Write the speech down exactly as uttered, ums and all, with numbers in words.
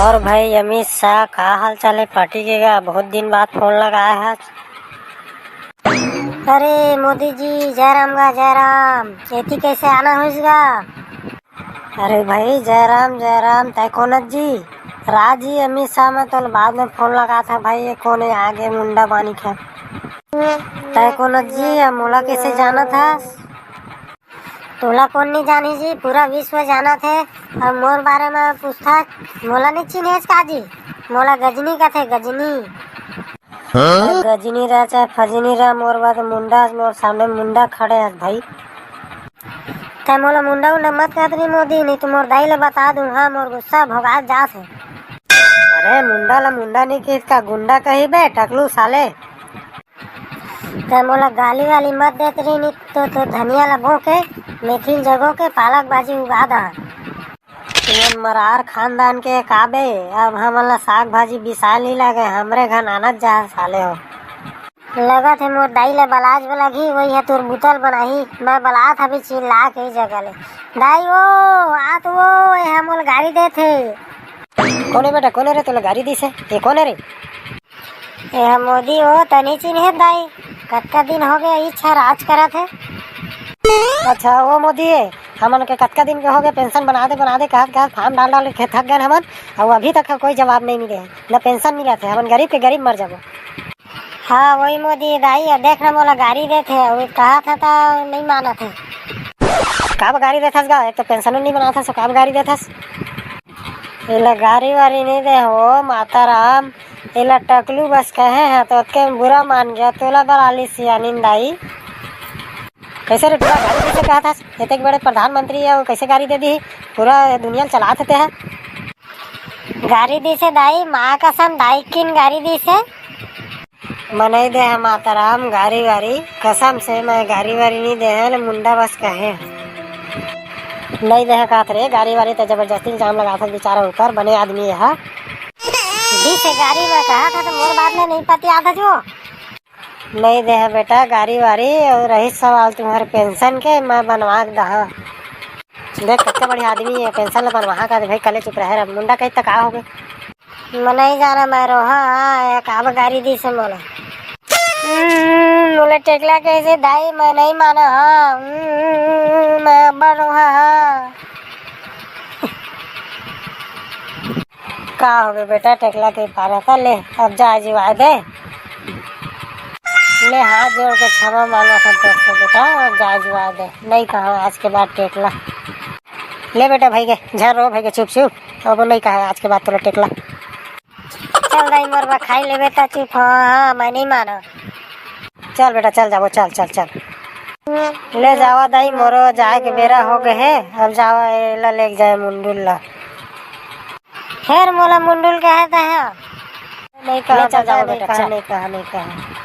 और भाई अमित शाह, का हाल चाल हे? पार्टी के गा, बहुत दिन बाद फोन लगाए हस। अरे मोदी जी, जय राम गा, जय राम। एती कैसे आना होइस गा? अरे भाई, जय राम, जय राम। तै कोन जी? राजी अमित शाह, मैं तोला बाद में फोन लगात हँव भाई। ये कोन हे आगे मुंडा बानी के? तै कोन जी, अब मोला कैसे जानत हस? तोला कोन नहीं जानी जी, पूरा विश्व जानत हे। अब मोर बारे में पूछथस, मोला नहीं चिन्हेस का जी? मोला गजनी कथे, गजनी। हाँ? गजनी रह चाहे फजनी रह, मोर बाद मुंडा, मोर सामने मुंडा खड़े हस भाई। तै मोला मुंडा उंडा मत कहत रही मोदी, नहीं तो मोर दाई ला बता दूं। हाँ, मोर गुस्सा भोगात जात हे। अरे मुंडा ला मुंडा नहीं किहिस का, गुंडा कही बे टकलू साले। तै मोला गाली वाली मत देत रही, नहीं तो, तो धनिया ला बो के, मेथी ल जगो के, पालक भाजी उगा दा। तुमन मरार खानदान के का बे? अब हमन ला साग भाजी बिसाय नहीं लागे, हमरे घर आनत जा साले हो। लगत हे मोर दाई ला बलाज लगही, वही ह तोर बुतल बनाही। मैं बलात हबे चिल्ला के जगह ले, दाई ओ, आ तो ओ, ए ह मोला गारी देत हे। कोन हे बेटा, कोन हे रे तोला गारी दिस हे? ये कोन हे रे? ए ह मोदी ओ, तनी चिन्हे दाई, कतका दिन हो गए इच्छा राज करत हे। अच्छा ओ मोदी ए, हमन के कतका दिन के हो गए पेंशन बना दे, बना दे कहत कहत फॉर्म डाल डाल के थक गए हमन, अउ अभी तक कोई जवाब नहीं मिले हे, न पेंशन मिलत हे, हमन गरीब के गरीब मर जाबो। हाँ वही मोदी दाई, अब देख ना मोला गारी देत हे, अउ कहत हे त नहीं मानत हे। काबर गारी देथस गा? एक तो पेंशन नहीं बनात हस, काबर गारी देथस? एला गारी वारी नहीं दे हो माता राम, एला टकलू बस कहे हे तो ओतके बुरा मान गया, तोला बलाली सियानी दाई। कैसे रे टुरा, गारी कैसे कहत हस? एतेक बड़े प्रधानमंत्री हे, वो कैसे गारी दे दी? पूरा दुनिया ल चलात हे ते ह। गारी दिसे दाई, माँ कसम दाई किन गारी दिसे। मनई दे हे माता राम गारी वारी, कसम से मैं गारी वारी नहीं दे हे, ले मुंडा बस कहे। नहीं दे हे कहत रे, गारी वारी तो जबरदस्ती इल्जाम लगात हे बेचारा ऊपर, बने आदमी हे। दिसे गारी में कहत हे तो मोर बात ले नहीं पतियात हे जो। नहीं दे हे बेटा गारी वारी, अउ रही सवाल तुम्हारे पेंशन के, मैं बनवा के दहा। देख कतका बढ़िया आदमी हे, पेंशन ल बनवा का दे भाई, कले चुप रहे रे, मुंडा कही त का हो गे? मैं नहीं जाना, मैं रोहा हाँ, एक अब गारी दिसे मोला। हम्म, मोला टेकला कैसे दाई, मैं नहीं माना हाँ, हम्म, मैं अब्बड़ रोहा हाँ। का हो गे बेटा, टेकला के पारा था, ले अब जा जुआ दे। ले हाथ जोड़ के क्षमा मांगा था तेरे से बेटा, अब जा जुआ दे, नहीं कहा आज के बाद टेकला। ले बेटा भाई के, झन रो भाई के, चुप चुप, अब नहीं कहा आज के बाद तोला टेकला। चल दाई मोर बा खाई लेबे त चुप हो, हाँ मैं नहीं माना। चल बेटा चल जाबो, चल चल चल। ले जावा दाई, मोरो जाए के बेरा हो गए हे, अब जावा एला लेके जाए मुंडुल ला। फेर मोला मुंडुल कहे त है। नहीं कहा ले चल बेटा, जाओ नहीं बेटा, कहा, चल। नहीं कहा, नहीं कहा।